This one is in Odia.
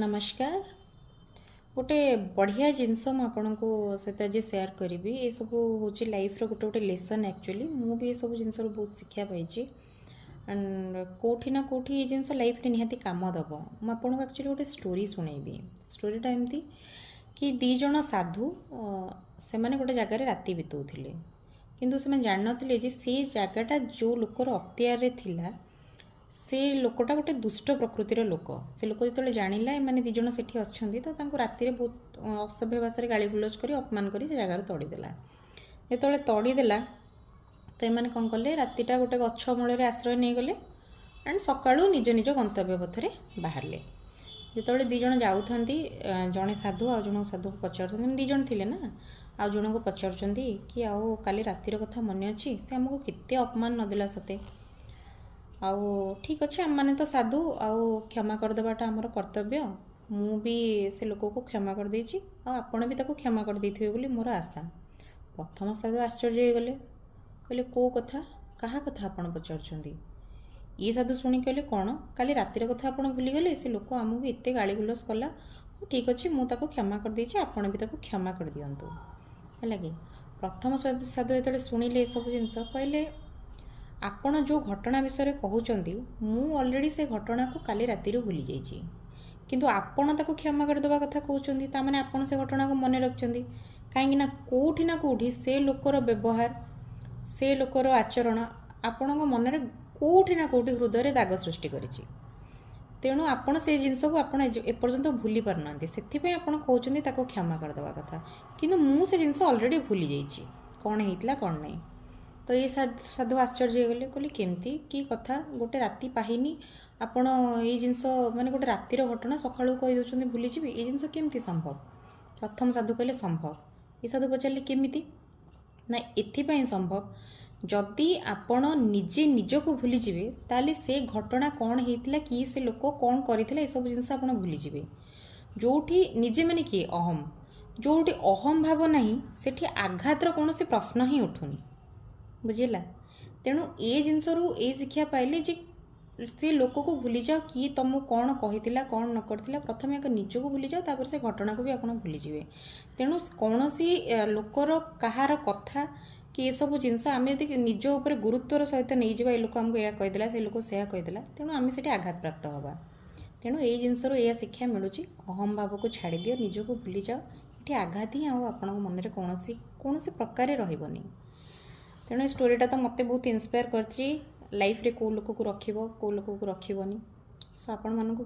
ନମସ୍କାର। ଗୋଟେ ବଢ଼ିଆ ଜିନିଷ ମୁଁ ଆପଣଙ୍କୁ ସହିତ ଆଜି ସେୟାର କରିବି। ଏସବୁ ହେଉଛି ଲାଇଫ୍ର ଗୋଟେ ଗୋଟେ ଲେସନ୍। ଆକ୍ଚୁଆଲି ମୁଁ ବି ଏସବୁ ଜିନିଷରୁ ବହୁତ ଶିକ୍ଷା ପାଇଛି ଆଣ୍ଡ କେଉଁଠି ନା କେଉଁଠି ଏ ଜିନିଷ ଲାଇଫ୍ରେ ନିହାତି କାମ ଦେବ। ମୁଁ ଆପଣଙ୍କୁ ଆକ୍ଚୁଆଲି ଗୋଟେ ଷ୍ଟୋରି ଶୁଣେଇବି। ଷ୍ଟୋରିଟା ଏମିତି କି ଦୁଇ ଜଣ ସାଧୁ ସେମାନେ ଗୋଟେ ଜାଗାରେ ରାତି ବିତାଉଥିଲେ, କିନ୍ତୁ ସେମାନେ ଜାଣିନଥିଲେ ଯେ ସେ ଜାଗାଟା ଯେଉଁ ଲୋକର ଅକ୍ତିଆରରେ ଥିଲା ସେ ଲୋକଟା ଗୋଟେ ଦୁଷ୍ଟ ପ୍ରକୃତିର ଲୋକ। ସେ ଲୋକ ଯେତେବେଳେ ଜାଣିଲା ଏମାନେ ଦୁଇ ଜଣ ସେଠି ଅଛନ୍ତି, ତ ତାଙ୍କୁ ରାତିରେ ବହୁତ ଅସଭ୍ୟ ଭାଷାରେ ଗାଳିଗୁଲଜ କରି ଅପମାନ କରି ସେ ଜାଗାରୁ ତଡ଼ିଦେଲା। ଯେତେବେଳେ ତଡ଼ିଦେଲା ତ ଏମାନେ କ'ଣ କଲେ, ରାତିଟା ଗୋଟେ ଗଛ ମୂଳରେ ଆଶ୍ରୟ ନେଇଗଲେ ଆଣ୍ଡ ସକାଳୁ ନିଜ ନିଜ ଗନ୍ତବ୍ୟ ପଥରେ ବାହାରିଲେ। ଯେତେବେଳେ ଦୁଇ ଜଣ ଯାଉଥାନ୍ତି, ଜଣେ ସାଧୁ ଆଉ ଜଣେ ସାଧୁକୁ ପଚାରୁଛନ୍ତି, ଦୁଇ ଜଣ ଥିଲେ ନା, ଆଉ ଜଣଙ୍କୁ ପଚାରୁଛନ୍ତି କି ଆଉ କାଲି ରାତିର କଥା ମନେ ଅଛି, ସେ ଆମକୁ କେତେ ଅପମାନ ନଦେଲା ସତେ? ଆଉ ଠିକ୍ ଅଛି, ଆମମାନେ ତ ସାଧୁ, ଆଉ କ୍ଷମା କରିଦେବାଟା ଆମର କର୍ତ୍ତବ୍ୟ। ମୁଁ ବି ସେ ଲୋକକୁ କ୍ଷମା କରିଦେଇଛି, ଆଉ ଆପଣ ବି ତାକୁ କ୍ଷମା କରିଦେଇଥିବେ ବୋଲି ମୋର ଆଶା। ପ୍ରଥମ ସାଧୁ ଆଶ୍ଚର୍ଯ୍ୟ ହେଇଗଲେ, କହିଲେ କେଉଁ କଥା, କାହା କଥା ଆପଣ ପଚାରୁଛନ୍ତି? ଇଏ ସାଧୁ ଶୁଣି କହିଲେ କ'ଣ କାଲି ରାତିର କଥା ଆପଣ ଭୁଲିଗଲେ? ସେ ଲୋକ ଆମକୁ ଏତେ ଗାଳିଗୁଲଜ କଲା, ଠିକ୍ ଅଛି ମୁଁ ତାକୁ କ୍ଷମା କରିଦେଇଛି, ଆପଣ ବି ତାକୁ କ୍ଷମା କରିଦିଅନ୍ତୁ। ହେଲା କି? ପ୍ରଥମ ସାଧୁ ଯେତେବେଳେ ଶୁଣିଲେ ଏସବୁ ଜିନିଷ, କହିଲେ ଆପଣ ଯେଉଁ ଘଟଣା ବିଷୟରେ କହୁଛନ୍ତି ମୁଁ ଅଲରେଡ଼ି ସେ ଘଟଣାକୁ କାଲି ରାତିରୁ ଭୁଲି ଯାଇଛି, କିନ୍ତୁ ଆପଣ ତାକୁ କ୍ଷମା କରିଦେବା କଥା କହୁଛନ୍ତି, ତାମାନେ ଆପଣ ସେ ଘଟଣାକୁ ମନେ ରଖିଛନ୍ତି। କାହିଁକିନା କେଉଁଠି ନା କେଉଁଠି ସେ ଲୋକର ବ୍ୟବହାର, ସେ ଲୋକର ଆଚରଣ ଆପଣଙ୍କ ମନରେ କେଉଁଠି ନା କେଉଁଠି ହୃଦୟରେ ଦାଗ ସୃଷ୍ଟି କରିଛି। ତେଣୁ ଆପଣ ସେ ଜିନିଷକୁ ଆପଣ ଏପର୍ଯ୍ୟନ୍ତ ଭୁଲି ପାରୁନାହାନ୍ତି, ସେଥିପାଇଁ ଆପଣ କହୁଛନ୍ତି ତାକୁ କ୍ଷମା କରିଦେବା କଥା, କିନ୍ତୁ ମୁଁ ସେ ଜିନିଷ ଅଲରେଡ଼ି ଭୁଲି ଯାଇଛି, କ'ଣ ହେଇଥିଲା କ'ଣ ନାହିଁ। ତ ଏ ସାଧୁ ଆଶ୍ଚର୍ଯ୍ୟ ହେଇଗଲେ, କହିଲେ କେମିତି, କି କଥା, ଗୋଟେ ରାତି ପାହିନି ଆପଣ ଏଇ ଜିନିଷ, ମାନେ ଗୋଟେ ରାତିର ଘଟଣା ସକାଳୁ କହିଦେଉଛନ୍ତି ଭୁଲିଯିବି, ଏଇ ଜିନିଷ କେମିତି ସମ୍ଭବ? ପ୍ରଥମ ସାଧୁ କହିଲେ ସମ୍ଭବ। ଏ ସାଧୁ ପଚାରିଲେ କେମିତି? ନା ଏଥିପାଇଁ ସମ୍ଭବ, ଯଦି ଆପଣ ନିଜେ ନିଜକୁ ଭୁଲିଯିବେ ତାହେଲେ ସେ ଘଟଣା କ'ଣ ହେଇଥିଲା, କି ସେ ଲୋକ କ'ଣ କରିଥିଲା, ଏସବୁ ଜିନିଷ ଆପଣ ଭୁଲିଯିବେ। ଯେଉଁଠି ନିଜେ ମାନେ କିଏ ଅହମ୍, ଯେଉଁଠି ଅହମ୍ ଭାବ ନାହିଁ ସେଠି ଆଘାତର କୌଣସି ପ୍ରଶ୍ନ ହିଁ ଉଠୁନି, ବୁଝିଲା? ତେଣୁ ଏ ଜିନିଷରୁ ଏ ଶିକ୍ଷା ପାଇଲେ ଯେ ସେ ଲୋକକୁ ଭୁଲିଯାଅ, କିଏ ତୁମକୁ କ'ଣ କହିଥିଲା କ'ଣ ନ କରିଥିଲା, ପ୍ରଥମେ ଆଗ ନିଜକୁ ଭୁଲିଯାଅ, ତାପରେ ସେ ଘଟଣାକୁ ବି ଆପଣ ଭୁଲିଯିବେ। ତେଣୁ କୌଣସି ଲୋକର କାହାର କଥା କି ଏସବୁ ଜିନିଷ ଆମେ ଯଦି ନିଜ ଉପରେ ଗୁରୁତ୍ୱର ସହିତ ନେଇଯିବା, ଏ ଲୋକ ଆମକୁ ଏହା କହିଦେଲା, ସେ ଲୋକ ସେୟା କହିଦେଲା, ତେଣୁ ଆମେ ସେଠି ଆଘାତପ୍ରାପ୍ତ ହେବା। ତେଣୁ ଏଇ ଜିନିଷରୁ ଏଇଆ ଶିକ୍ଷା ମିଳୁଛି, ଅହମ୍ ଭାବକୁ ଛାଡ଼ିଦିଅ, ନିଜକୁ ଭୁଲିଯାଅ, ଏଠି ଆଘାତ ହିଁ ଆଉ ଆପଣଙ୍କ ମନରେ କୌଣସି ପ୍ରକାରେ ରହିବନି। ତେଣୁ ଏ ଷ୍ଟୋରିଟା ତ ମୋତେ ବହୁତ ଇନ୍ସପାୟାର କରିଛି, ଲାଇଫ୍ରେ କେଉଁ ଲୋକକୁ ରଖିବ କେଉଁ ଲୋକକୁ ରଖିବନି। ସୋ ଆପଣମାନଙ୍କୁ